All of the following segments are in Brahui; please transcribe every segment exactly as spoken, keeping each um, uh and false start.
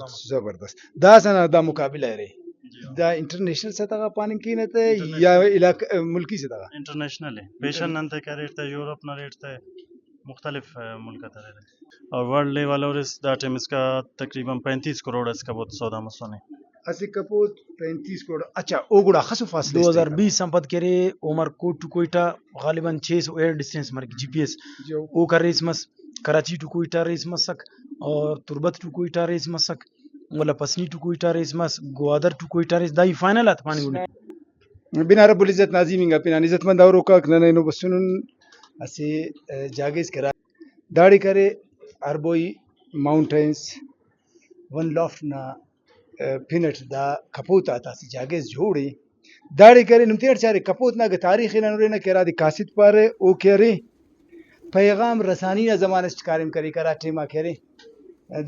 زبردست۔ داسہ نا دا مقابلہ ارے۔ جی ہاں۔ دا انٹرنیشنل سطح غا پاننگ کینہ تہ یا انٹرنیشنل۔ علاقہ، ملکی سطح غا؟ انٹرنیشنل ءِ۔ پیشن انٹرنیشنل۔ نن تے کریٹ تہ یورپ نا ریٹ تہ مختلف، آ، ملک آتا ریٹ۔ اور ورلڈ لیول اور اس دا ٹائم اس کا تقریباً پینتیس کروڑ اس کا بہت سودا مسنے۔ اسہ کپوت پینتیس کروڑ۔ اچھا، او گڑا اخسو فاصلہ اس تہ دو ہزار بیس آن پد کہ ارے عمر کوٹ ٹو کوئٹہ غالباً چھ سو ایئر ڈسٹینس مریک، جی پی ایس۔ جی۔ او کا ریس مس، کراچی ٹو کوئٹہ ریس مسک، اور تربت ٹو کوئٹہ ریس مسک، ولا پسنی ٹو کوئٹہ ریس مس، گوادر ٹو کوئٹہ ریس، دا ای فائنل آتا پاننگ انگ۔ بنا رب العزت ناظمین آ پنان عزت مند اوروکاک نن اینو بسنن اسہ، ء، جاگہ اس کرا۔ داڑے کرے اربوئی ماؤنٹینس ون لافٹ نا، ء، پن اٹ دا کپوت آتا اسہ جاگہ اس جوڑ ء۔ داڑے کرے نم تینٹ چارے کپوت نا اگہ تاریخ ء نن ہرنہ کہ ہرادے قاصد پارہ او کہ ارے پیغام رسانی نا زمانہ اس کاریم کریک، ہرا ٹائما کہ ارے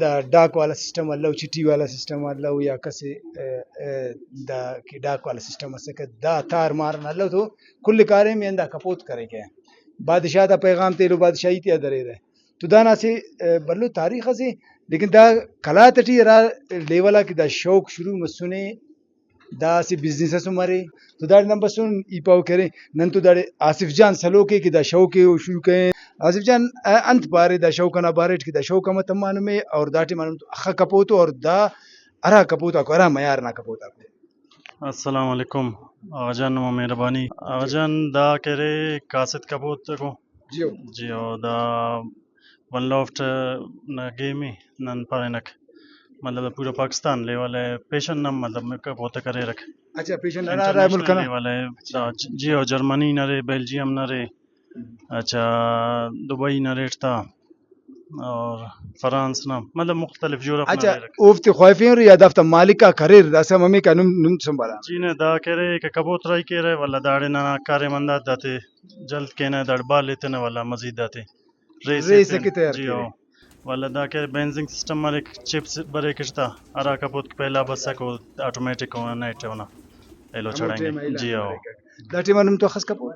دا ڈاک والا سسٹم الو، چٹی والا سسٹم الو یا کس ء، ء، دا کہ ڈاک والا سسٹم اسکہ، دا تار مار نا الو تو کل کاریم ء ہندا کپوت کریکہ۔ بادشاہ تا پیغام تے ایلو بادشاہی تیا دریرہ۔ تو دانا اسہ، ء، بھلو تاریخ اسے، لیکن دا قلات ٹی ہرا لیول آ کہ دا شوق شروع مسنے، دا اسہ بزنس اس ہم ارے۔ تو داڑے نن بسن ای پاو کہ ارے، نن تو داڑے آصف جان سلوک ء کہ دا شوق ء او شروع کرے۔ آصف جان، ا-، انت پارے دا شوق انا بارٹ کہ دا شوق امر تما نمے اور دا ٹائم آ نم تو اخہ کپوتو اور دا ہرا کپوت آکو، ہرا معیار نا کپوت آکو؟ السلام علیکم آغا جان، نما مہربانی۔ آغا جان، دا کہ ارے قاصد کپوت کو۔ جی ہو۔ جی ہو، دا ون لافٹ نا گیم ء نن پارینک، مطلب دا پورا پاکستان لیول ء پیشن نم مطلب کپوت کریرک۔ اچھا، پیشن ہرا ہرا ملک ئنا؟ انٹرنیشنل لیول ء دا، جی ہو، جرمنی نا ارے، بیلجیم نا ارے، اچھا، دبئی نا ریٹ تا، اور فرانس نا، مطلب مختلف یورپ نا اچھا، ریٹ۔ اوفتے خواہفینر یا دافتا مالک آک اریر، داسہ ہمیکا نم، نم سنبھالان۔ جی نہ، دا کہ ارے کہ کبوت راہی کیرہ، ولدا داڑے ننا کاریم ہنداتے جلد کینہ، داڑے بال ایتنہ، ولدا مزید داتے ریس ریس ایتن۔ ئکہ تیار جی کیرہ۔ ہو۔ ولدا دا کہ بینزنگ سسٹم مریک، چپس بریک اٹ تا، ہرا کپوت کہ پہلا بسک او آٹومیٹک او نیٹ اونا ایلو ہمو چڑھائنگے۔ ٹائم ایلان جی ہو۔ مریک۔ دا ٹائم آ نم تو اخس کپوت؟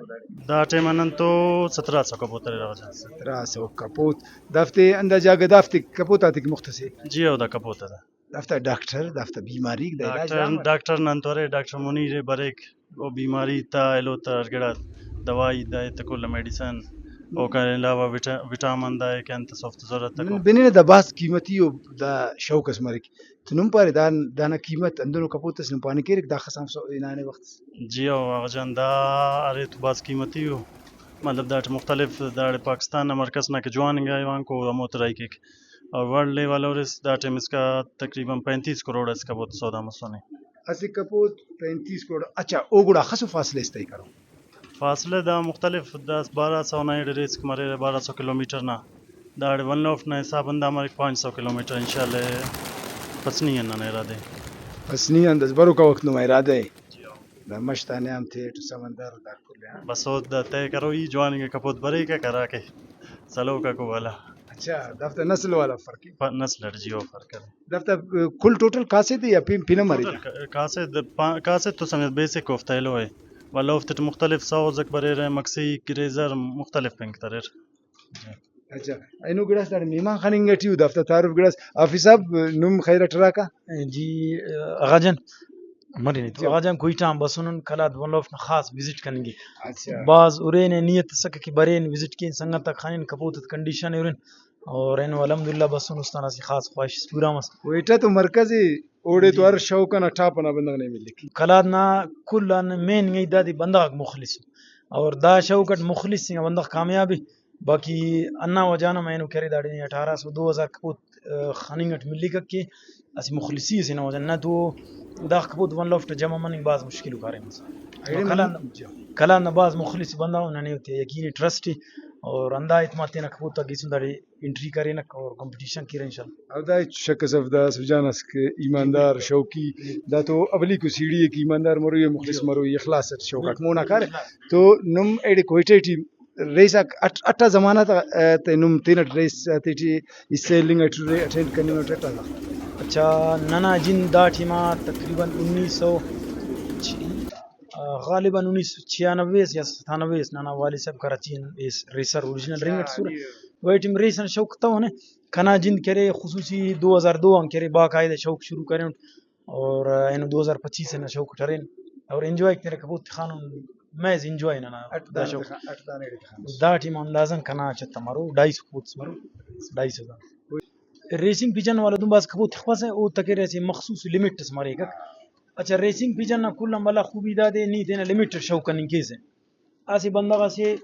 دا ٹائم آ نن تو سترہ سو کپوت ارے راجہ۔ سترہ سو کپوت۔ دافتے اندا جاگہ دافتے کپوت آتے کہ مختص ء؟ جی ہو، دا کپوت ارے۔ دافتا ڈاکٹر، دافتا بیماریک، دا علاج ڈاکٹر، دا امر؟ ڈاکٹر نن تو ارے، ڈاکٹر منیر ء بریک، او بیماری تا ایلو تا گڑا دوائی دا ایتہ کل میڈیسن، اوکان علاوہ وٹا-، وٹامن دا ء کہ انت سوفت ضرورت نن تکو۔ بنینہ دا بھاز قیمتی و دا شوق اس مریک۔ تو نم پارے دا، دانا قیمت ہندنو کپوت اس نم پاننگ کیرک داخس آن سو-، ہنانے وخت اس؟ جی ہو آغا جان، دا ارے تو بھاز قیمتی ء، مطلب داٹی مختلف، داڑے پاکستان نا مرکز نا کہ جوان انگا ایوانکو ہمو ترائی کیک، اور ورلڈ لیول اور اس دا ٹائم اسکا تقریباً پینتیس کروڑ اسکا بہت سودا مسنے۔ اسہ کپوت پینتیس کروڑ۔ اچھا، او گڑا اخسو فاصلہ اس طے کرو؟ فاصلہ دا مختلف، دا بارہ سو نا ایڑے ریسک مریرہ، بارہ سو کلومیٹر نا۔ داڑے ون لافٹ نا حساب ہندا مریک پانچ سو کلومیٹر، انشاءاللہ پسنی آن ننا ارادہ ء۔ پسنی آن دس بروکا وخت نما ارادہ ء۔ جی ہو۔ دا مش تا نیام تھیٹ سمندر دا کل آن۔ بس او دا طے کرو ای جوان انگا کپوت بریکہ ہراکہ سلوکاکو والا۔ اچھا، دافتا نسل والا فرق ء؟ پ-، نسل اٹ جی او فرق ارے۔ دافتا کل ٹوٹل کاسد ء یا پین، پن ہم ارے؟ ٹوٹل کا-، کاسد پا-، کاسد تو سمجھ بیسک اوفتا ایلو ء۔ ولدا اوفتیٹ مختلف سوز اک بریرہ، مکسی، گریزر، مختلف پنک تریر۔ اچھا، اینو گڑاس داڑے مہمان خننگ ٹی ءُ، دافتا تعارف گڑاس۔ حافظ صاحب، نم خیر اٹ ہراکا؟ جی، اغا جان، مرے نے تو۔ جی۔ اغا جان کوئٹہ آن بسنن، قلات ون لافٹ نا خاص وزٹ کننگ ءِ۔ اچھا۔ بھاز ہرے نے نیت ئسکہ کہ برین، وزٹ کین، سنگت آک خنن، کپوت آتا کنڈیشن ءِ ہرن، اور اینو الحمدللہ بسن، استان اسہ خاص خواہش اس پورا مس۔ کوئٹہ تو مرکز ءِ، اوڑے تو جی۔ ہر شوق ئنا ٹاپ ئنا بندغ نے ملک۔ قلات نا کل آن مین انگا ہیت دادے بندغ آک مخلص ءِ، اور دا شوق اٹ مخلص انگا بندغ کامیاب ءِ۔ باقی ہندا وجہ نا اینو کہ ارے داڑے نے اٹھارہ سو دو ہزار کپوت، آ، خننگ اٹ ملیکک کہ اسہ مخلصی ئسے نا وجہ نا۔ نہ تو داخہ کپوت ون لافٹ جمع مننگ بھاز مشکل ءُ کاریم ئسے۔ ایڑے قلات نا، جی۔ قلات نا بھاز مخلص بندغ ءُ، ننے اوتے یقین ءِ، ٹرسٹ ءِ، اور ہندا اعتماد تینا کپوت آ گیسن داڑے انٹری کرینک اور کمپٹیشن کیرہ انشاءاللہ۔ او دا ہچ شک اس اف، دا آصف جان اسک ایماندار، شوقی، دا تو اولیکو سیڑھی ءِ کہ ایماندار مروئی، مخلص جی۔ مروئی، اخلاص اٹ شوق آک مونا کارہ۔ اخلاص۔ تو نم ایڑے کوئٹہ ٹی ریس آک اٹ-، اٹا زمانہ تا، آ، تے نم تینٹ ریس آتیٹی حصہ ہلنگ اٹ، اٹینڈ کننگ اٹ اٹا؟ اچھا، ننا جند دا ٹائما تقریباً انیس سو چھ-، آ، غالباً انیس سو چھیانوے اس یا ستانوے اس، ننا والد صاحب Karachi on S racer original رنگ اٹ سورہ۔ اچھا، جی۔ وہی ٹائم ریس آن شوق تہ نے، کنا جند کرے خصوصی دو ہزار دو آن کرے باقاعدہ شوق شروع کرینٹ، اور اینو دو ہزار پچیس نا شوق اٹ ارین، اور انجوائے کرے کپوت تخانو، محض انجوائے ننا اٹ دا دا شوق۔ تخا-، اٹ دا نیڑے تخانو۔ دا ٹائم اندازاً کنا چتہ مرو، ڈھائی سو کپوت مرو، ڈھائی سو دا۔ ریسنگ پجن والا دن بھاز کپوت تخپسہ، او تکرے اسہ مخصوص لمٹ اس مریکک۔ اچھا، ریسنگ پجن نا کل آن بھلا خوبی دادے نی تینا لمٹ اٹ شوق کننگ کیسہ۔ اسہ بندغ اسے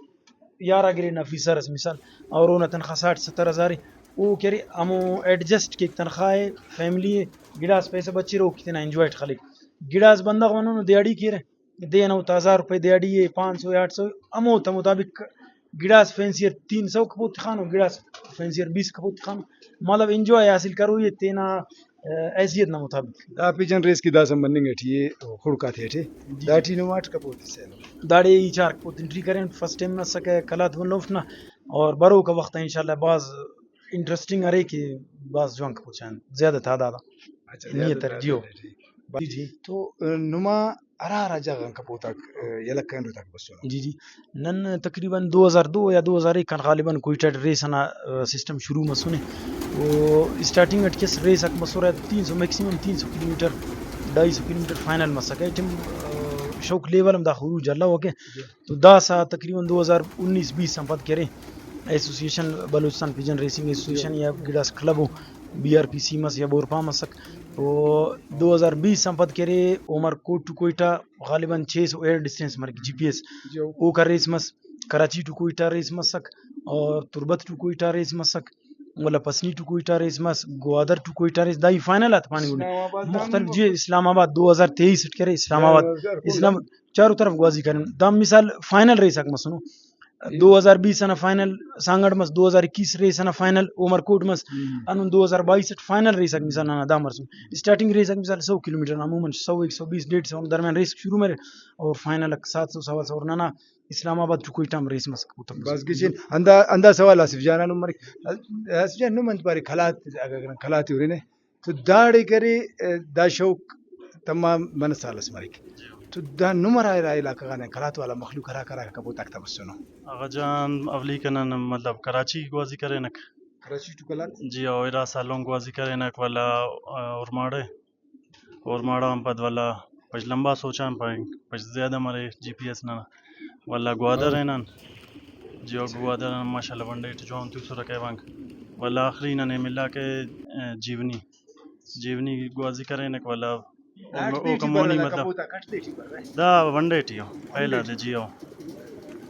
یارہ گریڈ نا آفیسر اس مثال، اور اونا تنخواہ ساٹھ ستر ہزار ءِ، او کہ ارے ہمو ایڈجسٹ کیک تنخواہ ءِ، فیملی ءِ، گڑاس پیسہ بچرہ او کہ تینا انجوائے ٹی خلیک۔ گڑاس بندغ مننو دیہاڑی کیرہ، دے ئنا اوتا ہزار روپے دیہاڑی ءِ، پانچ سو یا آٹھ سو، ہمو تا مطابق گڑاس فینسیئر تین سو کپوت تخانو، گڑاس فینسیئر بیس کپوت تخانو، مطلب انجوائے حاصل کروئی ءِ تینا، ءِ، حیثیت نا مطابق۔ دا پجن ریس کہ داسہ مننگ ٹی ءِ خڑک آتے ٹی، جی۔ داٹی نما اٹ کپوت اس اینو۔ داڑے ای چار کپوت انٹری کرین، فرسٹ ٹائم مسکہ قلات بن لوفٹ نا، اور بروکا وخت آ انشاءاللہ بھاز انٹرسٹنگ ارے کہ بھاز جوان کپوت چان زیادہ تعداد آ۔ اچھا، نیت زیادہ ار، جیو۔ تعداد ٹی۔ جی، جی۔ تو، ءِ، نما ہرا ہرا جاگہ غان کپوتاک، ءِ، یلہ کرینو تاکہ بسنو؟ جی، جی۔ نن تقریباً دو ہزار دو یا دو ہزار ایک آن غالباً کوئٹہ ٹی ریس ئنا، ءِ، سسٹم شروع مسنے۔ و اسٹارٹنگ اٹ کس ریس آک مسرہ تین سو، میکسیمم تین سو کلومیٹر، ڈھائی سو کلومیٹر فائنل مسکہ۔ ای ٹائم، ءِ، شوق لیول ہم داخہ عروج الوکہ۔ تو داسہ تقریباً دو ہزار انیس بیس آن پد کہ ارے ایسوسی ایشن، بلوچستان پجن ریسنگ ایسوسی ایشن یا گڑاس کلب ءُ بی آر پی سی مس یا بورپا مسک۔ و دو ہزار بیس آن پد کہ ارے عمر کوٹ ٹو کوئٹہ غالباً چھ سو ایئر ڈسٹینس مریک، جی پی ایس۔ جی۔ اوکا ریس مس، کراچی ٹو کوئٹہ ریس مسک، اور تربت ٹو کوئٹہ ریس مسک، ولا پسنی ٹو کوئٹہ ریس مس، گوادر ٹو کوئٹہ ریس، دا ای فائنل آتا پاننگ اُن۔ اسلام آباد مختلف، جی، اسلام آباد دو ہزار تیئیس اٹ کرے، اسلام آباد، اسلام، چاروں طرف گوازی کرین۔ دا مثال فائنل ریس آک مسنو۔ جی۔ دو ہزار بیس ئنا فائنل سانگڑ مس، دو ہزار اکیس ریس ئنا فائنل عمر کوٹ مس۔ ہم۔ ہندن دو ہزار بائیس اٹ فائنل ریس آک مثال ننا دا مرسن۔ اسٹارٹنگ ریس آک مثال سو کلومیٹر نا، عموماً سو، ایک سو بیس، ڈیڑھ سو درمیان ریس شروع مرے، اور فائنل آک سات سو، سوا سو، اور ننا اسلام آباد ٹو کوئٹہ ہم ریس مسک۔ بس گچین۔ ہندا، ہندا سوال آصف جان آن ہم مریک۔ آصف جان، نم انت پارے، قلات، اگر قلات ہی ہرنے، تو داڑے کرے، ءِ، دا شوق تمام منہ سال اس مریک۔ تو دا نم ہرا ارا علاقہ غانے قلات والا مخلوق ہرا کرا کپوتاک تا بسنو؟ آغا جان، اولیکا نن مطلب کراچی گوازی کرینک۔ کراچی ٹو قلات؟ جی، او ارا سالونگ گوازی کرینک ولا، ءِ، اورماڑہ۔ اورماڑہ آن پد ولا پژ لمبا سوچان پائنگ، پژ زیادہ مرے جی پی ایس ننا۔ ولا گوادر ہنان، جیو گوادر آن ماشاءاللہ ونڈے ٹی جوان توسرہ کیوانک۔ ولا آخری ننے ملاکہ، ءِ، جیونی، جیونی گوازی کرینک ولا اوکا مونی مطلب دا ونڈے ٹی ءُ پہلا دے جیو۔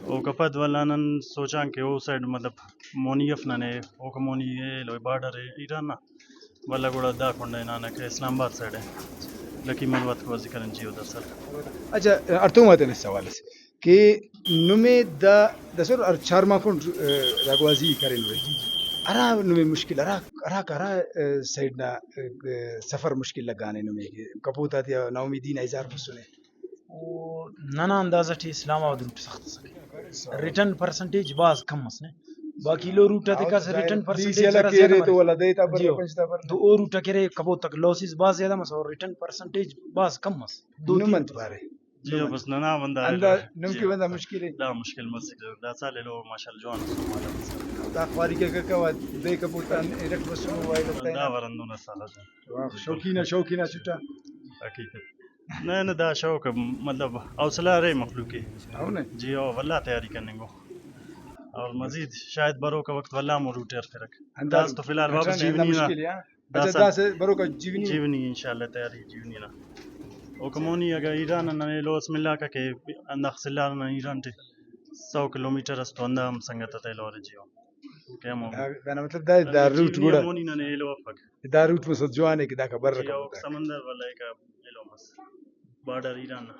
اوکا پد ولا نن سوچان کہ او سائیڈ مطلب مونی اف ننے، اوکا مونی ایلو بارڈر ءِ ایران نا۔ ولا گڑا دا کنڈ ہنانک اسلام آباد سائیڈ ءِ۔ لکی مروت گوازی کرین جیو داسہ۔ اچھا، ہڑتوم آ تینا سوال اس کہ نمے دا داسہ ہر چار ماہ کنڈ، ءِ، دا گوازی کرینو۔ ہرا نمے مشکل، ہرا، ہرا، ہرا، ءِ، سائیڈ نا، ءِ، سفر مشکل لگانے نمے کہ کپوت آتیا ناامیدی نا اظہار مسنے؟ او ننا اندازہ ٹی اسلام آباد روٹ سخت ئسکہ، ریٹرن پرسنٹیج بھاز کم ئس نے۔ باقی ایلو روٹ آتے کاسہ ریٹرن پرسنٹیج ذرا زیادہ مریک۔ تو او روٹ آ کہ ارے کپوت تک لاسز بھاز زیادہ مس اور ریٹرن پرسنٹیج بھاز کم مس۔ دو نم تین انت پارے؟ جی ہو، بس ننا بندہ ہندا نم کہ بندہ مشکل ءِ۔ دا مشکل مسک، دا سال ایلو ماشاءاللہ جوان ئس۔ دا خواری کہ ککا وا دے کپوت آن ارٹ بسنو وائلس دا ورندون ئس سال۔ واہ، شوقین آ، شوقین آ چٹا۔ حقیقت۔ نہ، نہ، دا شوق مطلب حوصلہ ارے مخلوق ءِ۔ ہو نے؟ جی ہو، ولدا تیاری کننگو۔ اور مزید شاید بروکا وقت ولدا ہمو روٹ ءِ ہرفرک۔ انداز داسہ تو فی الحال واپس اچھا، جیونی نا۔ مشکل ءِ، ہاں۔ داسہ اچھا، داسہ بروکا جیونی۔ جیونی انشاءاللہ تیاری جیونی نا۔ اوکا مونی اگہ ایران نا ننے ایلو اس ملاکہ کہ ہنداخہ سلاہ نا ایران ٹی سو کلومیٹر اس تو ہندا ہم سنگت آتا ایلو ارے جی ہو۔ کہ ہمو دا، دانا مطلب دا، دا روٹ جیونی گڑا مونی ننے ایلو افک۔ دا روٹ مسر جوان ءِ کہ داکا برک جی، او سمندر والا ایکا ایلو مس۔ بارڈر ایران نا۔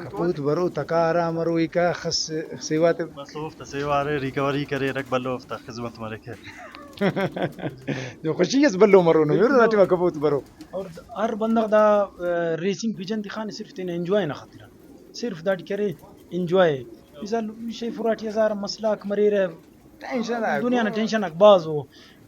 کپوت برو، تکا آرام مرو، ایکا خس سیوا تے۔ بس اوفتا سیوا ارے، ریکوری کریرک، بھلو اوفتا خذمت مریک۔ جو خوشی اس بھلو مرو نو، ہرا ٹائما کپوت برو۔ اور ہر بندغ دا، آ، ریسنگ پجن تخانے صرف تینا انجوائے نا خاطر آ۔ صرف داٹی کرے انجوائے۔ مثال، شیف اراٹی ہزار مسئلہ آک مریرہ، ٹینشن آک۔ دنیا نا ٹینشن آک بھاز ءُ،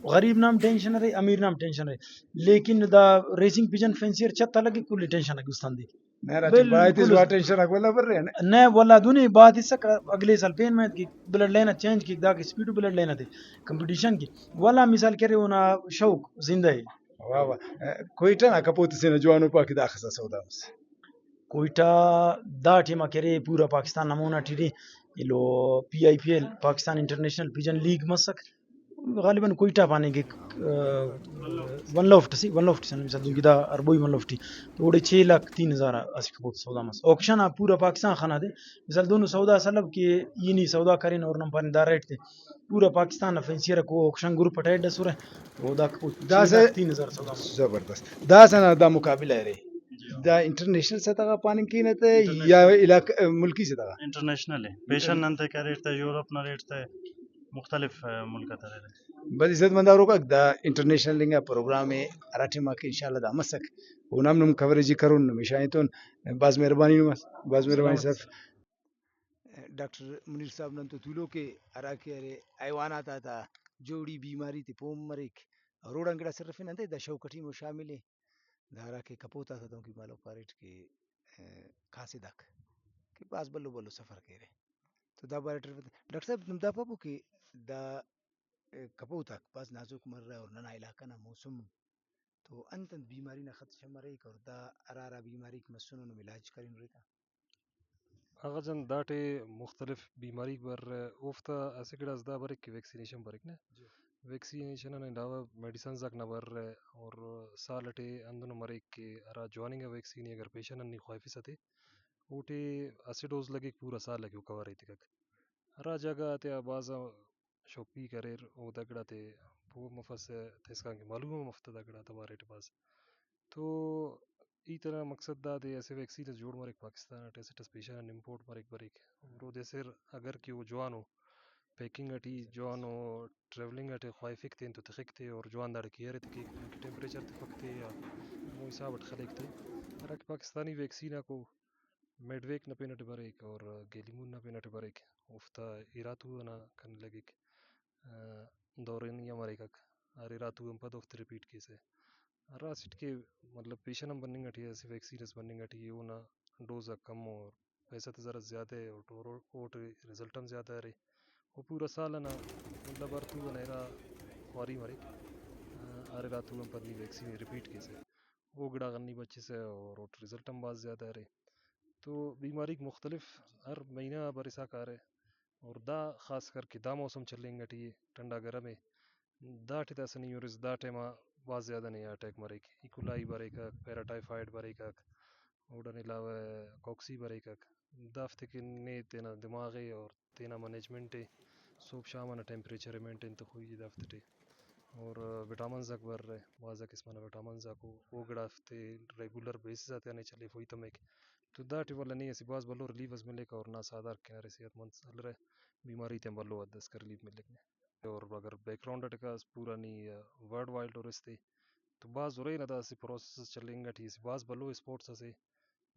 غریب نا ہم ٹینشن ارے، امیر نا ہم ٹینشن ارے، لیکن دا ریسنگ پجن فینسیئر چھت آ لگے کل ءِ ٹینشن آک دوستان دے۔ نہ ہراٹی بالکل۔ باعث اس وا ٹینشن آک ولا برے نے۔ نہ، ولا دہنے باتسک، اگلے سال پین مہینہ کہ بلڈ لائن چینج کیک، داکہ اسپیڈ بلڈ لائن تے کمپٹیشن کے۔ ولا مثال کرے اونا شوق زندہ ءِ۔ واہ واہ۔ کوئٹہ نا کپوت سے نا جوانو پاک داخسا سودا مس۔ کوئٹہ دا ٹائما کرے پورا پاکستان نا مونا ٹی رے، ایلو P I P L, Pakistan international pigeon league مسک۔ غالباً کوئٹہ پاننگ کہ، آ، ون لوفٹ سی، ون لوفٹ سی، مثال دن کہ دا اربوئی ون لوفٹ ٹی، تو اوڑے چھ لاکھ تین ہزار اسہ کپوت سودا مس۔ آکشن آ پورا پاکستان خنا دے، مثال دہنو سودا سلب کہ ای نی سودا کرین اور نم پانن دا ریٹ تے پورا پاکستان نا فینسیئر کو آکشن گروپ اٹ ایڈ اسرہ، تو دا کپوت چھ لاکھ تین ہزار سودا مس۔ زبردست۔ داسہ نا دا مقابلہ ارے۔ دا انٹرنیشنل سطح غا پاننگ کینہ تہ یا علاقہ، ملکی سطح غا؟ انٹرنیشنل ءِ۔ پیشن نن تے کریٹ تہ، یورپ نا ریٹ تہ، مختلف، آ، ملک آتا ریٹ۔ بس عزت مند آروکاک، دا انٹرنیشنل انگا پروگرام ءِ، ہرا ٹائما کہ انشاءاللہ دا مسک، اونا ہم نم کوریج ءِ کرون، نم اشاہتون۔ بھاز مہربانی نما، بھاز مہربانی صاحب۔ ڈاکٹر منیر صاحب نن تو تولوک ءِ، ہرا کہ ارے حیوانات آتا جوڑی بیماری تے پہہ مریک، اور اوڑان گڑاس ارفنہ انتئے دا شوق ٹی ہم شامل ءِ۔ دا ہرا کہ کپوت آتا دہنکہ مالو پاریٹ کہ، آ، قاصد آک کہ بھاز بھلو بھلو سفر کیرہ۔ تو دا بارے ٹی ڈاکٹر صاحب نم دا پاپو کہ دا، آ، کپوت آک بھاز نازک مرہ اور ننا علاقہ نا موسم تو انت انت بیماری نا خدشہ مریک اور دا ہرا ہرا بیماریک مسنو نم علاج کرینرے تا؟ اخس جان داٹے مختلف بیماریک بر، اوفتا اسہ گڑاس دا بریک کہ ویکسینیشن بریک نہ۔ جی۔ ویکسینیشن آن علاوہ میڈیسنز آک نا بر، اور سال اٹے ہندنو مریک کہ ہرا جوان انگا ویکسین ءِ اگر پیشن آن نی خواہفسہ تے، اوٹے اسہ ڈوز لگیک پورا سال ءِ کہ او کور ایتکک۔ ہرا جاگہ غاتیا بھاز آ شوقیک اریر، او دا گڑاتے پہہ مفسہ، تہ اسکان کہ معلوم ہم مفتہ دا گڑاتا باریٹ بھاز۔ تو ای تینا مقصد دادے اسہ ویکسین اس جوڑ مریک پاکستان اٹ، اسٹ اس پیشن آن امپورٹ مریک بریک، اور اودے اسر اگر کہ او جوانو پیکنگ اٹی، جوانو ٹریولنگ اٹی خواہفک تین تو تخک تے، اور جوان داڑے کیئر ایتے کیک، دنکہ ٹیمپریچر تفک تے یا ہمو حساب اٹ خلیک تے۔ ہراکہ پاکستانی ویکسین آکو میڈویک نا پین اٹ بریک اور گیلیمون نا پین اٹ بریک، اوفتا اراتو ئنا کن لگک، آ، دورانیہ مریکک، ہر اراتو آن پد اوفتے ریپیٹ کیسہ۔ ہرا اسٹ کہ مطلب پیشن ہم بننگ اٹی اسہ ویکسین اس بننگ اٹی اونا ڈوز آک کم ءُ پیسہ تے ضرورت زیادہ ءِ اور اوٹ، اوٹ رزلٹ ہم زیادہ ارے۔ او پورا سال ئنا مطلب ہر تو ئنا ہرا خواری مریک، آ، ہر اراتو آن پد نی ویکسین ریپیٹ کیسہ، او گڑا غا نی بچسہ اور اوٹ رزلٹ ہم بھاز زیادہ ارے۔ تو بیماریک مختلف ہر مہینہ آ برسا کارہ، اور دا خاص کر کہ دا موسم چلینگ اٹی ءِ، ٹھنڈا گرم ءِ، داٹی داسہ نی ہُرس، دا ٹائما بھاز زیادہ نے اٹیک مریک، ایکولائی بریکک، پیراٹائیفائڈ بریکک، اوڑان علاوہ کوکسی بریکک۔ دافتے کہ نے تینا دماغ ءِ اور تینا مینجمنٹ ءِ، صوب شام ئنا ٹیمپریچر ءِ مینٹین تخوئی ءِ دافتے ٹی۔ اور وٹامنز آک بریرہ، بھاز آ قسم ئنا وٹامنز آکو، او گڑافتے ریگولر بیسس آتیان نے چلیفوئی تمک۔ تو داٹی ولدا نے اسہ بھاز بھلو ریلیف ئس ملیک اور نا ساہدار کنارے صحت مند ہلرہ، بیماری تیان بھلو حد اس کہ ریلیف ملیک نے۔ اور اگر بیک گراؤنڈ اٹ کاس پورا نی، آ، ورلڈ وائڈ ہُرس تے تو بھاز ہُرے نا دا اسہ پروسیس اس چلینگ اٹی اسہ بھاز بھلو اسپورٹس اسے۔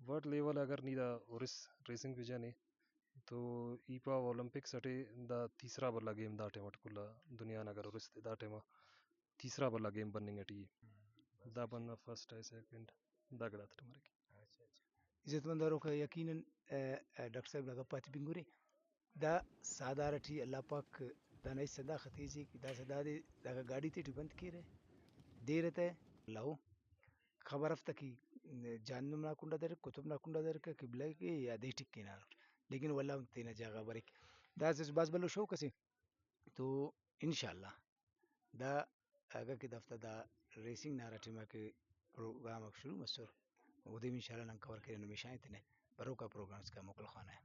ورلڈ لیول اگر نی دا ہُرس ریسنگ وجہ نے تو ای پاوہ اولمپکس اٹی دا تیسرا بھلا گیم دا ٹائم اٹ کل آ دنیا نا اگر ہُرس تے دا ٹائما تیسرا بھلا گیم بننگ اٹی ءِ۔ دا بندغ فرسٹ ءِ، سیکنڈ، دا گڑاتے ٹی مریک۔ اچھا، اچھا۔ عزت مند ہروکا یقیناً، ا، ا، ڈاکٹر صاحب نا گپ آتے بنگرے۔ دا ساہدار ٹی اللہ پاک دانا حصہ ہنداخہ تیسے کہ داسہ دادے داکا گاڈی تیٹی بند کیرہ، دیر تہ لہو۔ خبر اف تہ کہ جہنم نا کنڈا درک، قطب نا کنڈا درک، قبلہ کہ یا دے ٹک ہنانٹ، لیکن ولدا ہم تینا جاگہ بریک۔ داسہ اسہ بھاز بھلو شوق اسے۔ تو انشاءاللہ دا اگہ کہ دافتا دا ریسنگ نا ہرا ٹائما کہ پروگرام آک شروع مسر، اودے ہم انشاءاللہ نن کور کرین، ہمیشہ تینے بروکا پروگرامس کا موکل خوانہ۔